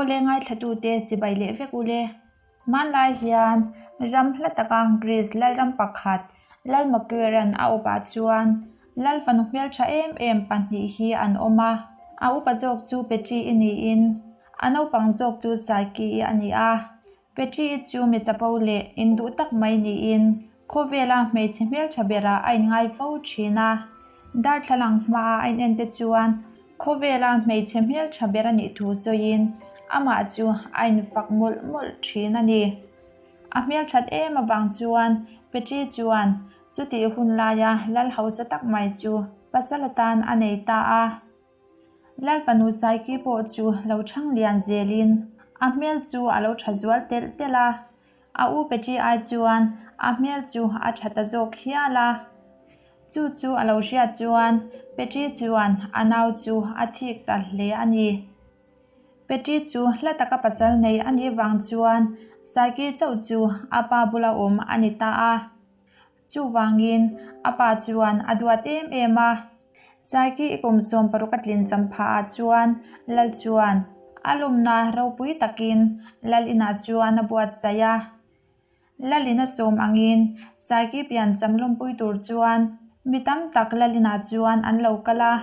Awle ngaithlatute chibai leh vek ule. Hmanlai hian ram hla taka Greece lalram pakhat Lal Makuera'n a upah chuan Lal fanu hmeltha em em pahnih hi an awm a. A upa zawk chu Petri-i niin a naupang zawk chu Saiki-i a ni a. Petri-i chu mi chapo leh induh tak mai niin khawvela hmeichhe hmeltha berah a inngai fo thin a. Darthlalang hmaa a inen te chuan khawvela hmeichhe hmeltha ber a nih thu sawiin amah chu a infak mawlh mawlh thin a ni. A hmelthat em avang chuan Petri chuan chutih hun laia lal hausa tak mai chu pasal atan a nei ta a. Lal fanu Saiki pawh chu lo chhang lian zelin a hmel chu a lo tha zual telh telh a. A u Petri ai chuan a hmel chu a tha ta zawk hial a. Chu chu a lo hriat chuan Petri chuan a nau chu a thik ta hle a ni. Petri chu hla taka pasal nei a nih vang chuan Saiki chauh chu a pa bula awm a ni ta a. Chuvangin a pa chuan a duat em em a. Saiki i kum 16 a tlin champha ah chuan Lal chuan a lawmna ropui takin Lal inah chuan a buatsaih a. Lalin a sawm angin Saiki pian cham lawmpui tur chuan mi tam tak Lalinah chuan an lo kal a.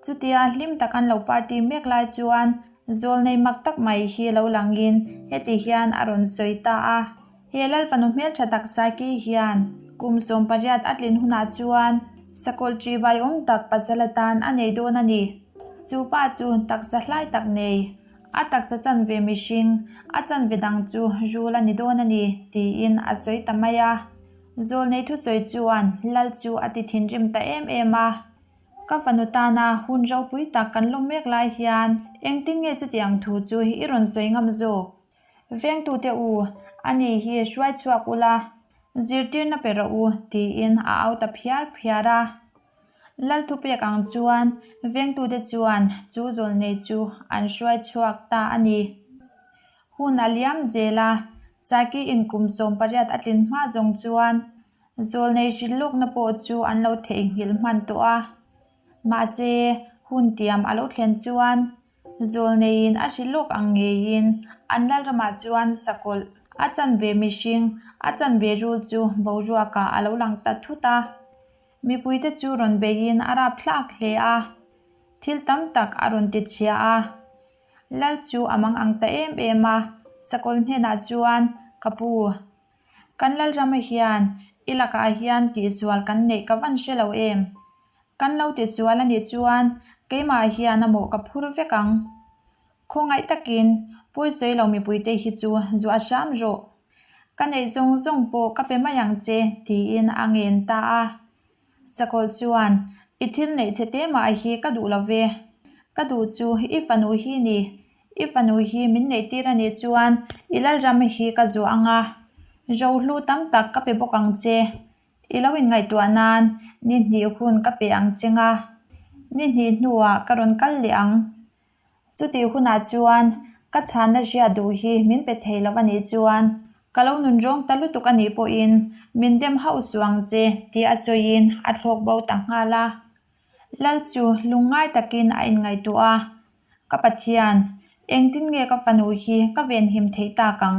Chutia hlim tak an lo party mek lai chuan zawlnei mak tak mai hi lo langin heti hian a rawn sawi ta a. He Lal fanu hmeltha tak Saiki hian kum 18 a tlin hunah chuan sakawlh ṭihvai awm tak pasal atan a nei dawn a ni. Chu pa chu taksa hlai tak nei. A taksa chanve mihring, a chanve dang chu rul a ni dawn a ni, tiin a sawi ta mai a. Zawlnei thusawi chuan Lal chu a ti thinrim ta em em a. Ka fanu tana hun ropui tak kan lawm mek lai hian engtin nge chutiang thu chu i rawn sawi ngam zawk? Vengtute u, ani hi hruai chhuak ula, zirtirna pe rawh u, tiin a au ta phiar phiar a. Lal thupek ang chuan vengtute chuan chu zawlnei chu an hruai chhuak ta a ni. Hun a liam zel a, Saki in kum 18 a tlin hma zawng chuan zawlnei hrilh lawkna pawh chu an lo theihnghilh hman tawh a. Mahse, hun tiam a lo thlen chuan zawlneiin a hrilh lawk ang ngeiin an lalramah chuan sakawlh a chanve mihring a chanve rul chu boruakah a lo lang ta thut a. Mipuite chu rawn beiin a rapthlak hle a, thil tam tak a rawn ti chhia a. Lal chu a mang ang ta em em a, Sakawlh hnenah chuan, Ka pu, kan Lalrama hian i lakah hian tihsual kan neih ka van hre lo em? Kan lo tisual a nih chuan keimah hian a mawh ka phur vek ang. Khawngaih takin pawisawi lo mipuite hi chu zuah hram rawh. Ka neih zawng zawng pawh ka pe mai ang che, tiin a ngen ta a. Sakawlh chuan, I thil neih che te mah hi ka duh lo ve. Ka duh chu i fanu hi ni. I fanu hi min neih tir a nih chuan i lalram hi ka zuah ang a. Rohlu tam tak ka pe bawk ang che. I lo inngaihtuah nan ni hnih hun ka pe ang che nga. Ni hnih hnuah ka rawn kal leh ang. Chutih hunah chuan ka chhanna hriat duh hi min pe thei lo a nih chuan ka lo nun rawng ta lutuk a nih pawhin min dem hauh suh ang che tih a sawiin a thlawk bo ta nghal a. Lal chu lungngai takin a inngaihtuah a, Ka Pathian, engtin nge ka fanu hi ka venhim theih tak ang?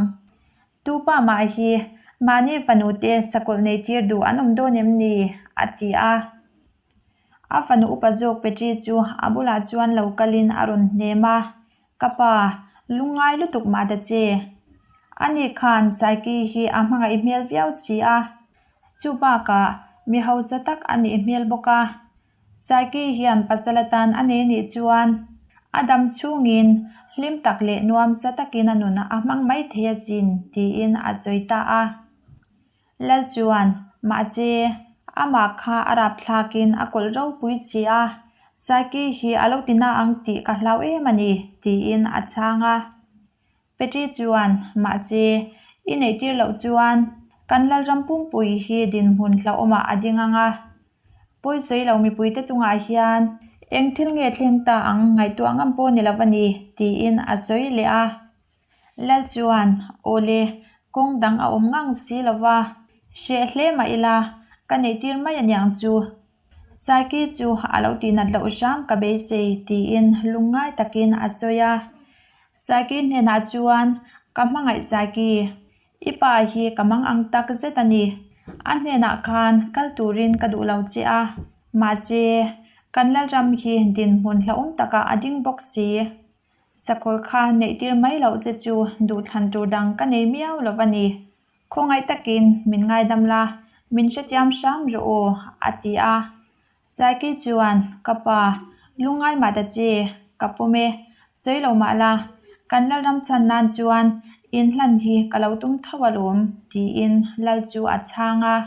Tu pa mah hi mahni fanu te sakawlh nei tir duh an awm dawn em ni? a ti a. A fanu upa zawk Petri chu a bulah chuan lo kalin a rawn hnem a, Ka pa, lungngai lutuk mah ta che. Ani khan Saiki hi a hmangaih hmel viau si a, chu bakah mi hausa tak a nih hmel bawk a. Saiki hian pasal atan a nei nih chuan a dam chhungin hlim tak leh nuamsa takin a nun a hmang mai thei asin, tiin a sawi ta a. Lal chuan, Mahse, amah kha a rapthlakin a kawlh ropui si a, Saiki hi a lo ti na ang tih ka hlau em a ni, tiin a chhang a. Petri chuan, Mahse, i neihtir loh chuan kan Lalram pumpui hi dinhmun hlauhawmah a ding ang a. Pawisawi lo mipuite chungah hian eng thil nge thleng ta ang ngaihtuah ngam pawh ni lo a ni, tiin a sawi leh a. Lal chuan, Awle, kawng dang a awm ngang si lo va, hreh hle mah ila, ka neihtir mai a niang chu. Saiki chu a lo tihnat loh hram ka beisei, tiin lungngai takin a sawi a. Saiki hnenah chuan, Ka hmangaih Saiki, i pa hi ka mang ang tak zet a ni. A hnenah khan kal turin ka duh lo che a, mahse, kan Lalram hi dinhmun hlauhawm takah a ding bawk si. Sakawlh kha neihtir mai loh che chu duhthlan tur dang ka nei miau lo va ni. Khawngaih takin min ngaidam la, min hrethiam hram rawh aw, a ti a. Saiki chuan, Ka pa, lungngai mah ta che, ka pawm e, sawi lo mah la, kan Lalram chhan nan chuan inhlan hi ka lo tum tho alawm, tiin Lal chu a chhang a.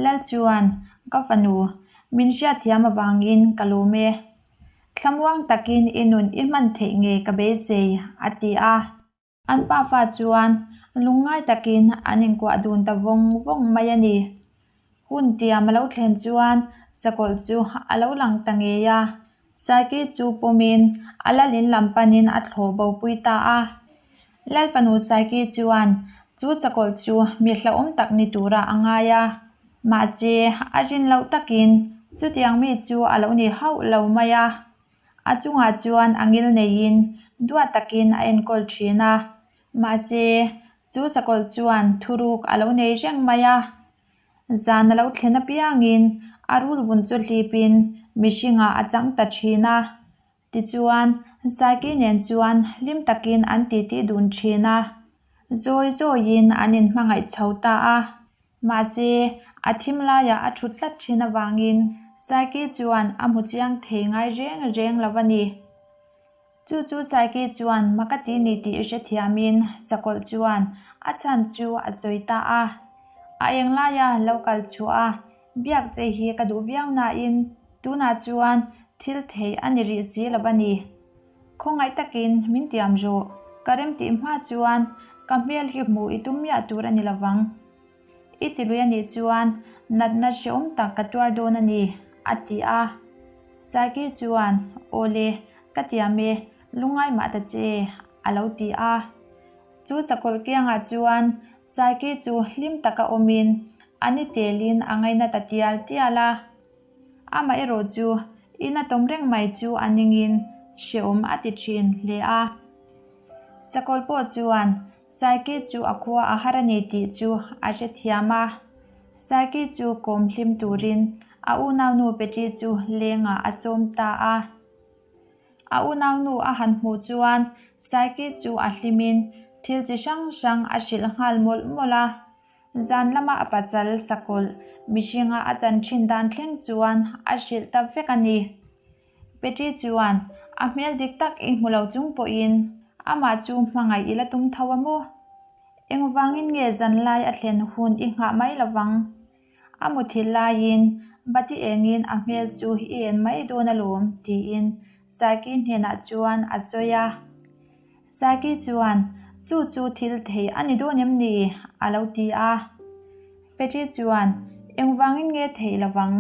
Lal chuan, Ka fanu, min hriatthiam avangin ka lawm e. Thlamuang takin i nun i hman theih ngei ka beisei, a ti a. An pafa chuan lungngai takin an inkuah dun ta vawng vawng mai a ni. Hun tiam a lo thlen chuan sakawlh chu a lo lang ta ngei a, Saiki chu pawmin a lal in lam panin a thlawh bopui ta a. Lal fanu Saiki chuan chu sakawlh chu mi hlauhawm tak ni turah a ngai a, mahse a rin loh takin chutiang mi chu a lo ni hauh lo mai a. A chungah chuan a ngil neiin duat takin a enkawl thin a, mahse chu sakawlh chuan thuruk a lo nei reng mai a. Zan a lo thlen apiangin a rul vun chu hlipin mihringah a chang ta thin a. Tichuan, Saiki nen chuan hlim takin an titi dun thin a, zawi zawiin an inhmangaih chho ta a. Mahse, a thim laiah a thut tlat thin avangin Saiki chuan a hmu chiang thei ngai reng reng lo a ni. Chu chu Saiki chuan mak a ti ni tih hrethiamin Sakawlh chuan a chhan chu a sawi ta a. A eng laia lo kal chhuah a, biak che hi ka duh viau nain tunah chuan thil theih a ni rih si lo a ni. Khawngaih takin min tiam rawh, ka remtih hma chuan ka hmel hi hmuh i tum miah tur a ni lovang. I ti lui a nih chuan natna hrehawm tak ka tuar dawn a ni, a ti a. Saiki chuan, Aw le, ka tiam e, lungngai mah ta che, a lo ti a. Chu sakawlh kiangah chuan Saiki chu hlim taka awmin a ni telin a ngaina ta tial tial a. Amaherawh chu in a tawm reng mai chu a ningin hrehawm a ti thin hle a. Sakawlh pawh chuan Saiki chu a khua a har a ni tih chu a hrethiam a. Saiki chu kawm hlim turin a unaunu Petri chu lengah a sawm ta a. A unaunu a han hmuh chuan Saiki chu a hlimin thil chi hrang hrang a hrilh nghal mawlh mawlh a. Zan lama a pasal sakawlh mihringa a chan thin dan thleng chuan a hrilh ta vek a ni. Petri chuan a hmel dik tak i hmu lo chung pawhin amah chu hmangaih i la tum tho a maw? Engvangin nge zan lai a thlen hun i nghah mai lo vang? A muthilh laiin bati engin a hmel chu i en mai dawn alawm tiin Saiki hnenah chuan a sawi a. Saiki chuan, Chu chu thil thei a ni dawn em ni? a lo ti a. Petri chuan, Engvangin nge theih lo vang?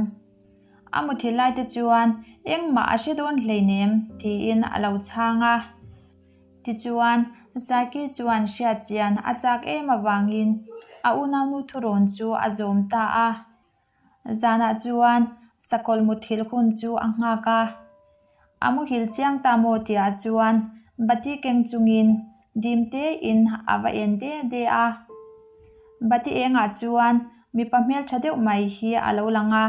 A muthilh lai te chuan engmah a hre dawn hleinem tiin a lo chhang a. Tichuan, Saiki chuan hriat chian a chak em avangin a unaunu thurawn chu a zawm ta a. Zanah chuan sakawlh muthilh hun chu a nghak a. A muhil chiang ta maw tihah chuan bati keng chungin dim tein a va en de de a. Bati engah chuan mipa hmeltha deuh mai hi a lo lang a.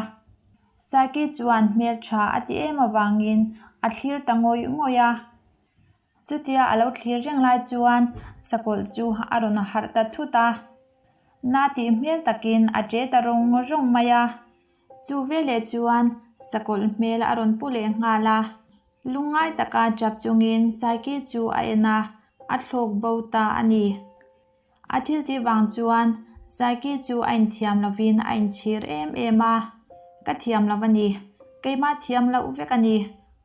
Saiki chuan hmeltha a ti em avangin a thlir ta ngawih ngawih a. Chutia a lo thlir reng lai chuan sakawlh chu a rawn harh ta thut a. Na tih hmel takin a ṭe ta rawng rawng mai a. Chu veleh chuan sakawlh hmel a rawn pu leh nghal a. Lungngai taka ṭap chungin Saiki chu a en a, a thlawk bo ta a ni. A thil tih vang chuan Saiki chu a inthiam lovin a inchhir em em a, Ka thiam lo a ni, keimah thiam loh vek a ni,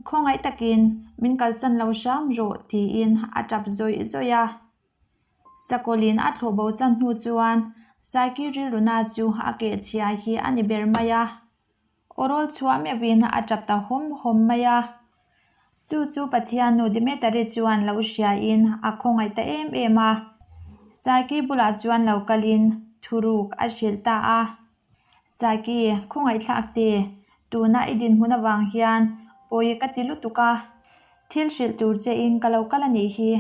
khawngaih takin min kalsan lo hram rawh tiin a tap zawih zawih a. Sakawlin a thlawh bo chan hnu chuan Saiki rilruna chu a kehchhia hi a ni ber mai a. Aw rawl chhuah meuhin a tap ta hawm hawm mai a. Chu chu Pathiannu Demetari chuan lo hriain a khawngaih ta em em a. Saiki bulah chuan lo kalin thuruk a hrilh ta a. Saiki, khawngaihthlak te, tuna i dinhmun avang hian pawi ka ti lutuk a. Thil hrilh tur chein ka lo kal a nih hi.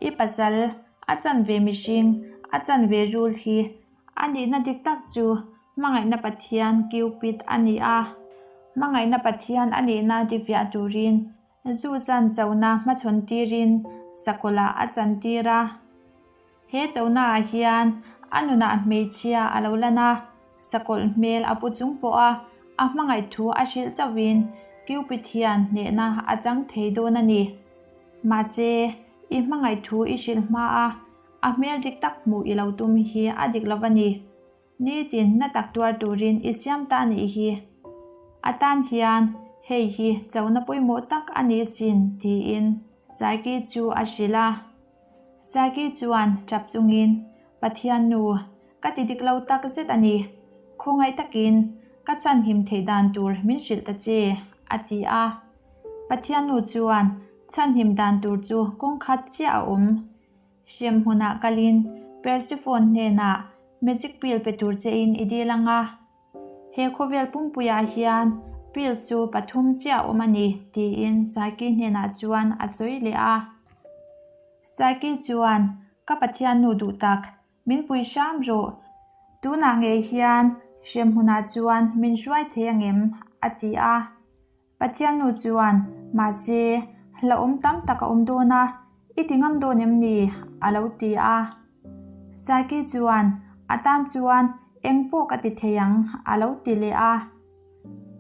I pasal, a chanve mihring, a chanve rul hi a nihna dik tak chu hmangaihna Pathian Cupid a ni a. Hmangaihna Pathian a nihna tifiah turin Zuzan chona hmachhawn tirin sakawlh a chantir a. He chonaah hian a nunah hmeichhia a lo lan a, sakawlh hmel a pu chung pawha a hmangaih thu a hrilh chauhin Cupid hian hnehna a chang thei dawn a ni. Mahse, i hmangaih thu i hrilh hma a, a hmel dik tak hmuh i lo tum hi a dik lo a ni. Nitin na tak tuar turin i siam ta nih hi. A tan hian hei hi chona pawimawh tak a ni sin tiin Saiki chu a hrilh a. Saiki chuan tap chungin, Pathian nu, ka ti dik lo tak zet a ni. Khawngaih takin ka chhanhim theih dan tur min hrilh ta che, a ti a. Pathian nu chuan chhanhim dan tur chu kawng khat chiah a awm. Hrem hmunah kalin Persephone hnenah magic pill pe tur chein i dil ang a. He khawvel pumpuiah hian pill chu pathum chiah a awm a ni, tiin Saiki hnenah chuan a sawi leh a. Saiki chuan, Ka Pathiannu duh tak, min pui hram rawh. Tunah ngei hian hrem hmunah chuan min hruai thei angem? a ti a. Pathian nu chuan, Mahse, hlauhawm tam tak a awm dawn a, i ti ngam dawn em ni? a lo ti a. Saiki chuan, A tan chuan eng pawh ka ti thei ang, a lo ti leh a.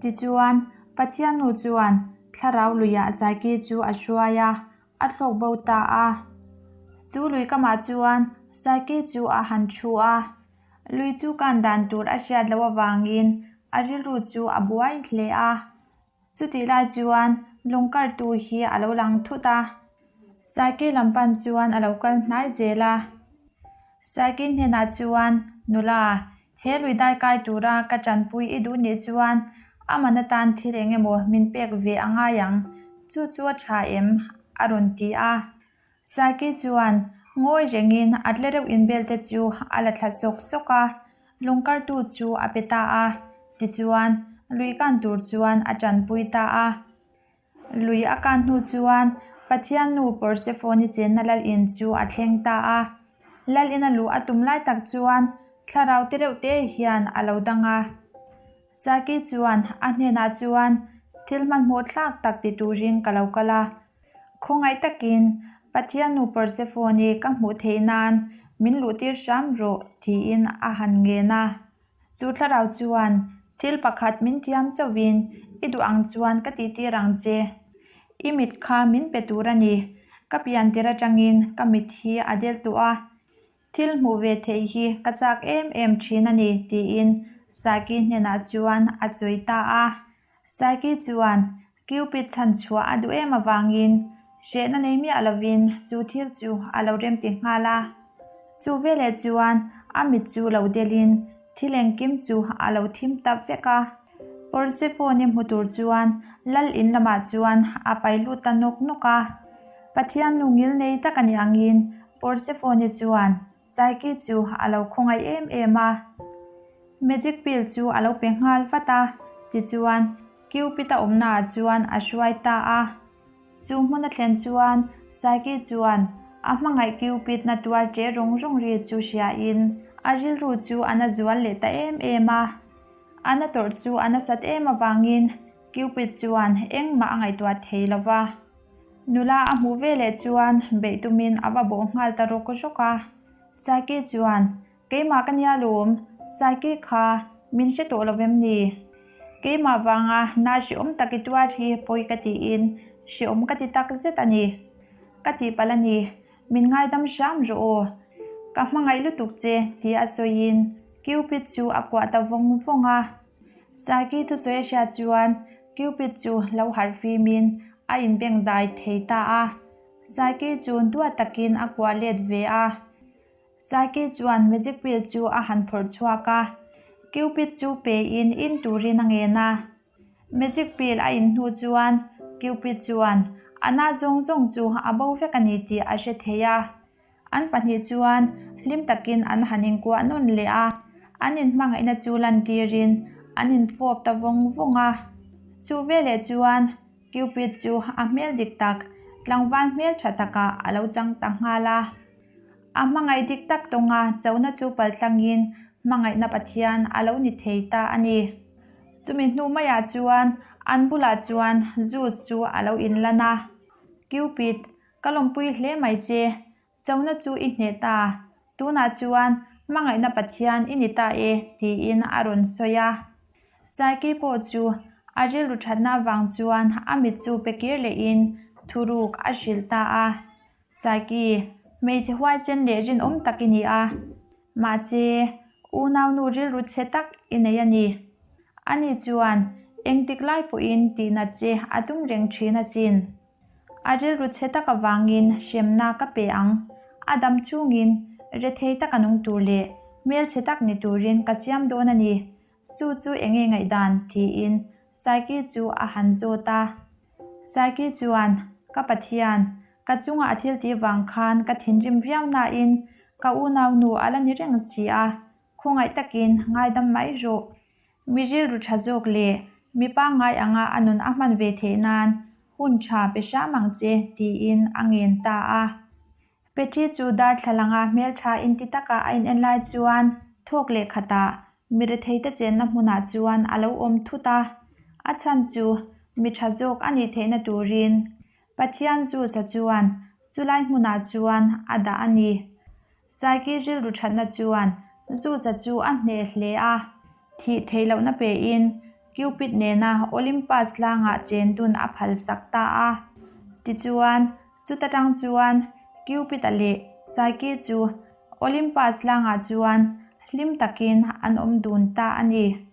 Tichuan, Pathian nu chuan thlarau luiah Saiki chu a hruai a, a thlawk bo ta a. Chu lui kamah chuan Saiki chu a han thu a. Lui chu kan dan tur a hriat loh avangin a rilru chu a buai hle a. Chutih lai chuan lungkartu hi a lo lang thut a. Saiki lam pan chuan a lo kal hnai zel a. Saiki hnenah chuan, Nula, he lui dai kai tura ka tanpui i duh nih chuan a man atan thil eng emaw min pek ve a ngai ang. Chu chu a tha em? a rawn ti a. Saiki chuan ngawi rengin a tle reuh inbel te chu a la thla sawk sawk a, lungkartu chu a pe ta a, tichuan lui kan tur chuan a tanpui ta a. Lui a kan hnu chuan Pathian nu Persephone chenna lal in chu a thleng ta a, lal ina luh a tum lai tak chuan thlarau te reuh te hian a lo dang a. Saiki chuan a hnenah chuan thil hmanhmawh thlak tak ti turin ka lo kal a, Khawngaih takin Pathian nu Persephone ka hmuh theih nan min luhtir hram rawh tiin a han ngen a. Chu thlarau chuan thil pakhat min thiam chauhin i duh ang chuan ka tihtir ang che. I mit kha min pe tur a ni. Ka piantir atangin ka mit hi a del tawh a. Thil hmuh ve theih hi ka chak em em thin a ni tiin Saki hnenah chuan a sawi ta a. Saiki chuan Cupid chhan chhuah a duh em avangin hrehna nei miah lovin chu thil chu a lo rem ti nghal a. Chu veleh chuan a mit chu lo delin thil engkim chu a lo thim tap vek a. Persephone-i hmu tur chuan lal in lamah chuan a pai lut ta nawk nawk a. Pathian nu ngil nei tak a nih angin Persephone-i chuan Saiki chu a lo khawngaih em em a. Magic pill chu a lo pe nghal vat a, tichuan Cupid-a awmnaah chuan a hruai ta a. Chu hmun a thlen chuan Psyche chuan a hmangaih Cupid na tuar ṭe rawng rawng ri chu hriain a rilru chu a na zual leh ta em em a. A na tawrh chu a nasat em avangin Cupid chuan engmah a ngaihtuah thei lo va. Nula a hmuh veleh chuan beih tumin a va bawh nghal ta rawk rawk a. Psyche chuan Keimah ka nia lawm, Saiki kha min hre tawh lo vem ni? Keimah vanga na hrehawm tak i tuar hi pawi ka tiin hrehawm ka ti tak zet a ni. Ka tihpalh a ni, min ngaidam hram rawh aw. Ka hmangaih lutuk che tia a sawiin Cupid chu a kuah ta vawng vawng a. Saiki thusawi a hriat chuan Cupid chu lo harh fimin a inbengdai thei ta a. Saiki chu duat takin a kuah let ve a. Saiki chuan magic pill chu a han phawrh chhuak a, Cupid chu pe in in turin a ngen a. Magic pill a in hnu chuan Cupid chuan a na zawng zawng chu a bo vek a ni tih a hre thei a. An pahnih chuan hlim takin an han inkuah nawn leh a, an inhmangaihna chu lantirin an infawp ta vawng vawng a. Chu veleh chuan Cupid chu a hmel dik tak. tlangval hmeltha takah a lo chang ta nghal a. A hmangaih dik tak tawnga chona chu paltlangin hmangaihna Pathian a lo ni thei ta a ni. Chumi hnu maiah chuan an bulah chuan Zeus chu a lo inlan a, Cupid, ka lawmpui hle mai che, chona chu i hneh ta, tunah chuan hmangaihna Pathian i ni ta e, tiin a rawn sawi a. Saiki pawh chu a rilru thatna avang chuan a mit chu pe kir lehin thuruk a hrilh ta a. Saiki, hmeichhe huaisen leh rinawm tak i ni a, mahse, unaunu rilru chhe tak i nei a ni. Ani chuan engtik lai pawhin tihnat che a tum reng thin asin. A rilru chhe tak avangin hremna ka pe ang, a dam chhungin rethei taka nung tur leh hmelchhe tak ni turin ka siam dawn a ni. Chu chu enge ngaihdan? tiin Saiki chu a han zawt a. Saiki chuan, Ka Pathian, ka chunga a thil tih vang khan ka thinrim viau nain ka unaunu a la ni reng si a, khawngaih takin ngaidam mai rawh. Mi rilru tha zawk leh mi pangngai anga a nun a hman ve theih nan hun tha pe hram ang che, tiin a ngen ta a. Petri chu darthlalanga hmeltha inti taka a inen lai chuan thawk leh khatah mi retheite chenna hmunah chuan a lo awm thut a. A chhan chu mi tha zawk a nih theihna turin Pathian Zeus-a chuan chulai hmunah chuan a dah a ni. Saiki rilru thatna chuan Zeus-a chu a hneh hle a, thih theih lohna pein Cupid nena Olympus tlangah chen dun a phalsak ta a. Tichuan, chuta tang chuan Cupid-a leh Psyche chu Olympus tlangah chuan hlim takin an awm dun ta a ni.